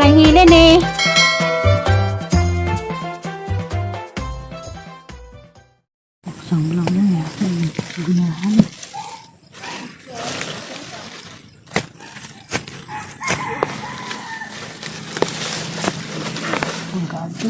Lalim rang hilin eh. Sang lang na yan. Gunahan. Ang gabi.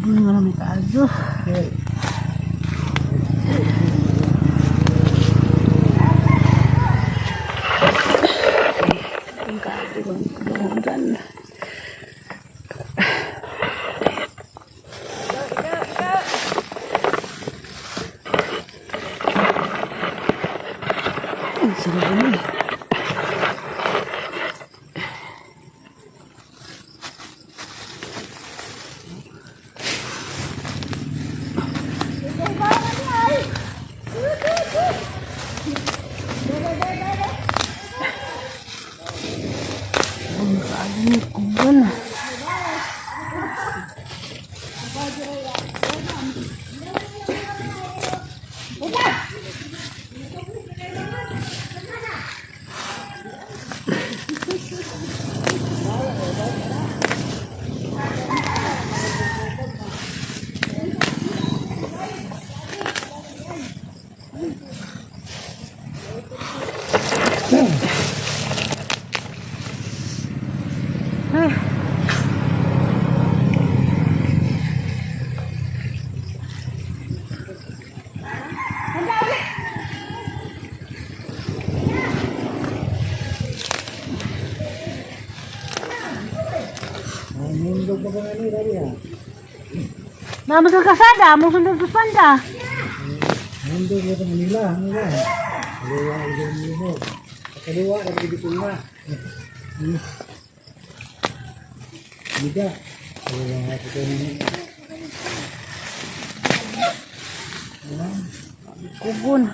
Ano nga naman kaayo? Ang kaayo ang dunggan. Ang sarap eh. Ang kaayo kuban. Ay. Mundo pa ba ni dali ah? Mama sa kasada, mo sundot sa panda. Mundo ko sa Manila, Manila. Kaliwa ang mo. Kaliwa ang dito na. Biga. Kaliwa nga ko ni. Kugon.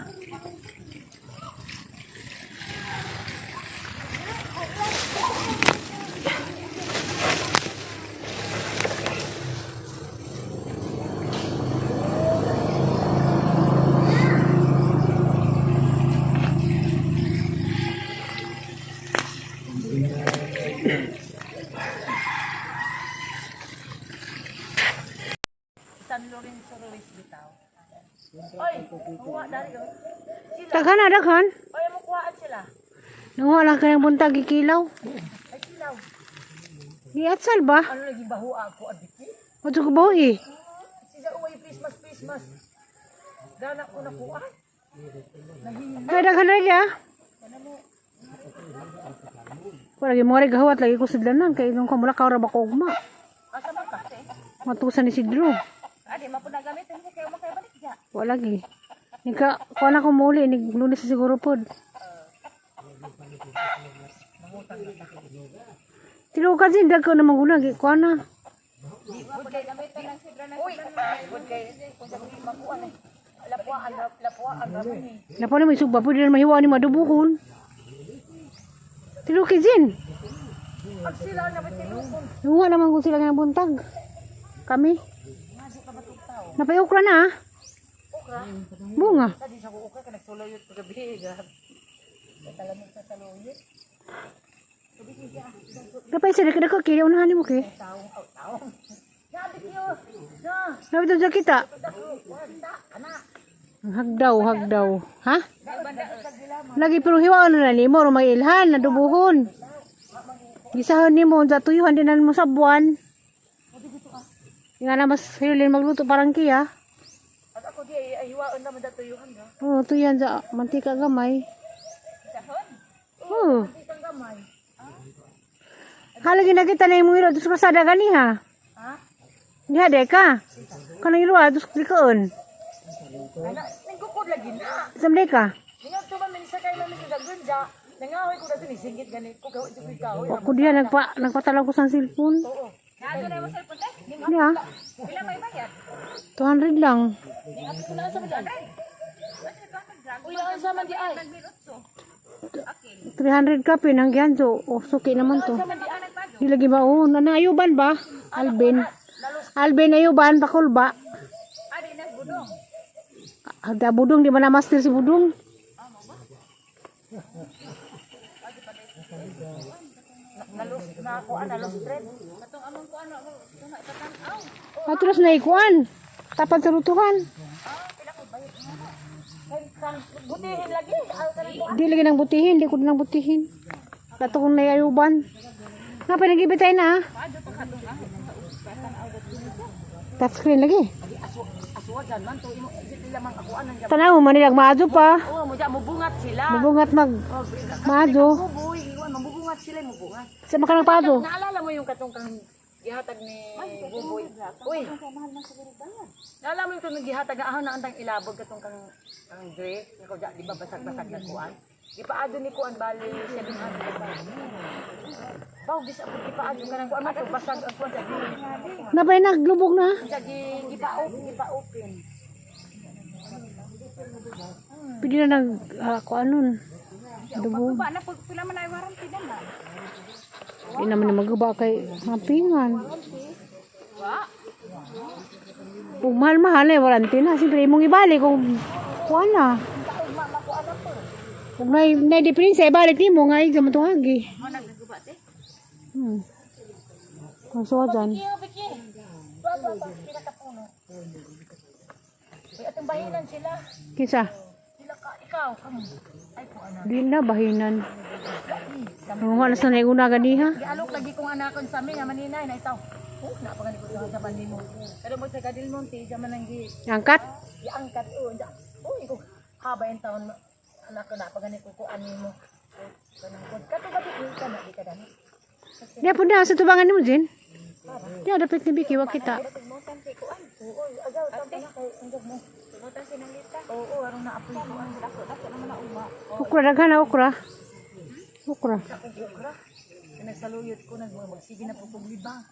San Lorenzo Ruiz bitaw. Oy, kuha dari oh. Sila. Daghan na, daghan. Oy, mo kuhaan sila. Nanguha lang kayang buntag ikilaw. Ay kilaw. Di atsal ba? Ano lagi baho ako adiki? Madto ko baho eh. Sila uway Christmas Christmas. Gana ko na kuha. Kaya daghan na ya. Wala lagi mo rin gahuwat lagi ko sidlanan kay ilong ko mula ka ra ba ko ugma. Asa man ka? Matusan ni Sidro. Adi man po nagamit hindi kayo makay balik ya. Wala lagi. Nika kuha na ko muli ni Lunes siguro pod. Tilukan sin dagko na maguna gi kuha na. Uy, good kay kung sa makuha ni. Lapuan, lapuan ra man ni. Napa na may sugba pwede na mahiwa ni madubuhon. Tilukin sin. Pag sila na ba tilukon? Nanguha naman kung sila ng buntag. Kami. Napay okra na ah. Okra. Bunga. Sa di sa ko okra kay nagsuluyot kagabi. Grabe. Talamig sa saluyot. Napay sila kada ko kaya unahan nimo kay. Taong, oh, taong. Nabi kiyo. Na. Napay to kita. Dako, wanda, ana. Hagdaw, hagdaw. Ha? Lagi pero hiwaon na nimo ro may ilhan nadubuhon. Gisahon nimo unsa tuyuhan din na mo sa buwan. Nga na mas hilin magluto parang kiya. At ako di ay hiwaon naman da tuyuhan ha. Oo, tuyan sa mantika gamay. Oo. Mantika gamay. Halagi na kita na imong iro dus kasada gani ha. Ha? Diha de ka. Kanang iro dus likoon. Ana, nagkukod lagi na. Samday ka. Ningag to man minsa kay man sa gunja. Nangahoy ko dito ni singgit gani ko kahoy ko kahoy. Ako diha nagpatalaw ko sa cellphone. Oo. Naado na mo cellphone te? Diha. Pila may bayad? 200 lang. Ningag ko na sa man di. Uy, sa man di ay. 300 ka pinanggihan so oh, suki naman to. Sa man di ay. Di lagi baon. Ano ayuban ba? Alvin. Alvin ayuban pakulba. Adi na budong. Ada budong di mana master si budong. Nalus na ako ana los trip. Katong among ko ano tuna ipatan-aw. Atros na ikuan. Tapad sa rutuhan. Butihin lagi. Aw kanang ko. Di lagi nang butihin, di ko nang butihin. Dato kong nayayuban. Nga pinagibitay na ah. Touchscreen lagi. Aso aso dyan man to imo sila mang ako anan dyan. Tanaw man nilang maadyo pa. Oo, mo dyan mubungat sila. Mabungat mag maadyo. Buboy, iwan mabubungat sila mubungat. Sa makanang paadyo. Naalala mo yung katong kang gihatag ni Buboy. Uy. Naalala mo yung katong gihatag na ahon na antang ilabog katong kang kang Dre, nga ko di ba basag-basag na kuan. Gipaado ni kuan bali 700 ba. Baw gis ako gipaado kanang kuan man to, basag ang kuan sa Napay naglubog na. Sa gi gipa-open, gipa-open. Pwede na nag kuanon. Dubo. Ba na pila man ay warranty na na. Di naman na maguba kay mapingan. Kung mahal-mahal eh, warranty na. Siyempre, imong ibalik kung kuan na. Kung na diferensya, ibalik nimo nga igsa mo itong agi. Kung so dyan. Biki, biki. Tuwa, tuwa, tuwa. Pinakapuno. Uy, atong bahinan sila. Kinsa? Sila ka, ikaw, kamo. Ay, po, ano. Di na, bahinan. Nga na sa naiguna ganiha. Gialok lagi kong anakon sa amin, nga maninay na itaw. Oh, napagani ko sa jaman nimo. Pero mo sa Kadil Monte, jaman ang gi Angkat. giangkat oh, ja. Uy, ko haba yung taon anak ko napagani ko kuan nimo. Kanang kod kato gabi ka na di ka dani. Di po na, sa tubangan nimo, Jin. Di, dapat ni Vicky, wag kita. Oo, agaw ta na kay anggap mo. Oo, aron na apoy ko ang dako dako naman na uma. Okra, daghan na okra. Okra. Akong okra. Nagsaluyot ko nag magsige na po kog libang.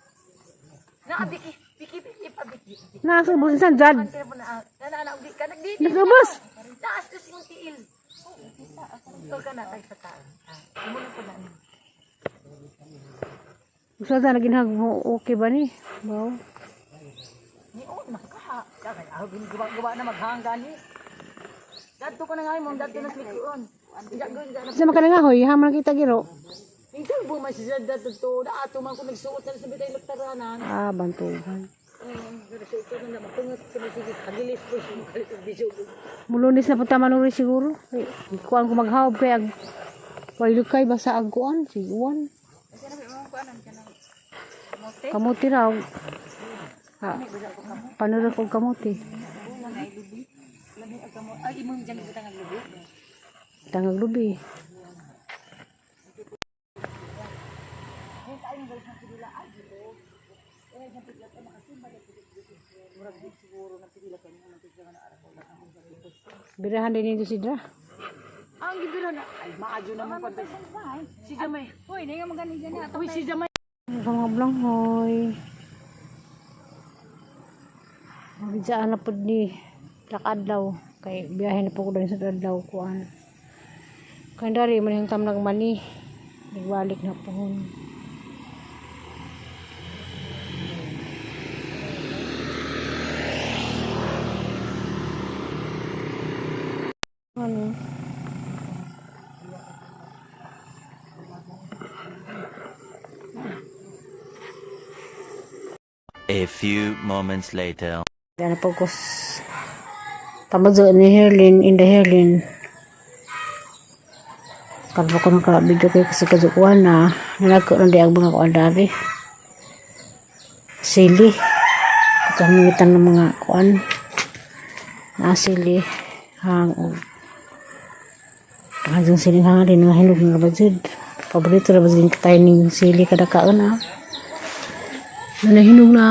Na biki biki biki pa biki. Nasa busin san, Jad. Ang telepono na na na na ka nagdidi. Nasubos. Taas na siyang tiil. Ito ka na tayo sa tao. Ah, imo na po na. Gusto na ginhag mo, okay ba ni? Wow. Ni o nakaha. Kaya ako ginagawa na maghangga ni. Dadto ko na nga mo, dadto na slikuon. Sa makanangahoy, haman kita giro. Ito man siya dadto to. Ato man ko nagsuot na sa bitay lagtaranan. Ah, bantugan. Nagsuot na matungot ko na sige kagilis po siya kalit og bisog. Mulunis na punta manuri siguro. Ay, kuan ko maghawab kay ag Waylog kay basa ag kuan, siguan. Kamuti raw. Ha. Panuro kog kamuti. Ay imong dyan gibutang ang lubi. Tangag lubi. Birahan din dito si Dra. Ang gibiro na ay maadyo naman pa. Si Jamay. Uy, na nga magani dyan na. Uy, si Jamay. Mga blanghoy. Mabidsaan na po ni Lakadlaw. Kay biyahe na po ko dun sa adlaw kuan. Kay dari man yung tamnag mani. Nagbalik na po. Ano? A few moments later. Dana po ko Pamadzo ni Herlin in the Herlin. Kalbo ko nang video kay kasi kazukuan na nalagko na di ang mga kuan dari. Sili. Katangitan ng mga kuan. Na sili. Hang og Hanggang siling hangarin nga hinog nga bajid. Paborito ra bajid tayo ning sili kada kaon ah. Nanahinog na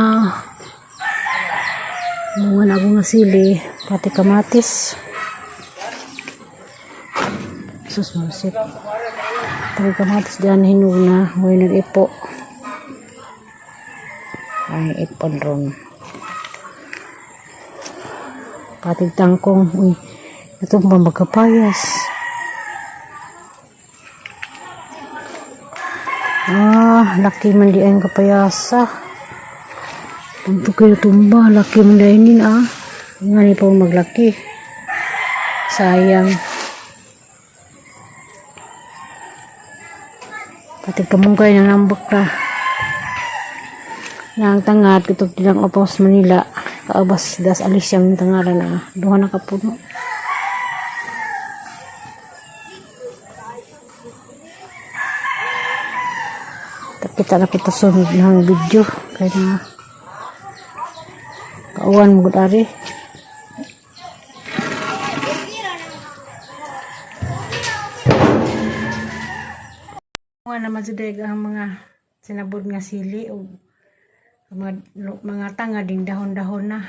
mga nago nga sili, pati kamatis. Sus masip. Pati kamatis diyan hinog na, ngayon nag-ipo. Ay, ipon ron. Pati tangkong, uy, itong pambagkapayas. Ah, laki man di ang kapayasa. Punto kayo tumba, laki man di nin ah. Nga ni pa maglaki. Sayang. Pati kamungkay ng nambak na. Nang tangat, ito tilang opos Manila. Kaabas das alis siyang tangaran ah. Duha na kapuno. Kita na kita sunod ng video. Kaya na kauan mo gud ari. Mga naman sa daig ang mga sinabod nga sili o mga, mga tanga ding dahon-dahon na.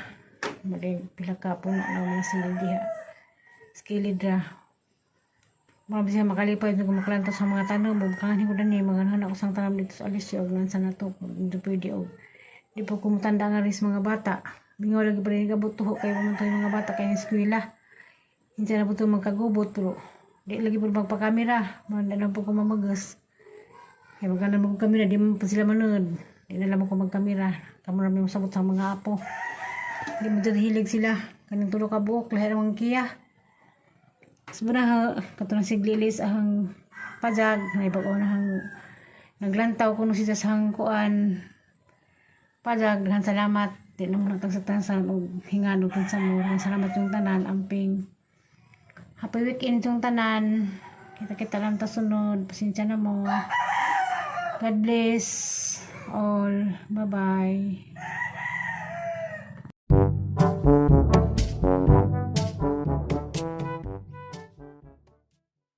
Mali pila ka puno na mga sili diha. Skilid ra. Mga siya makalipay na kumakalanta sa mga tanom. Bukangan ko dani mga anak ko sang tanom dito sa Alisio og sa nato. Hindi pwede og di po kumutanda nga rin sa mga bata. Bingaw lagi pa rin gabot tuho kay pamunto yung mga bata kay eskwela. Hindi na po ito magkagubot pero di lagi po magpakamera. Mga na lang po ko mamagas. Kaya magkana mo kamera, di man pa sila manood. Di na lang ko magkamera. Kamo na may masabot sa mga apo. Di mo dyan hilig sila. Kanang tulo ka buok, lahi ang mga kiya. Sobra katong siglilis ang pajag, may bago na ang naglantaw kuno siya sa hangkuan. Pajag, daghan salamat. Di na mo natagsa-tansan og hingan og tansa mo. Daghan salamat yung tanan, amping. Happy weekend yung tanan. Kita-kita lang ta sunod. Pasensya na mo. God bless all. Bye-bye.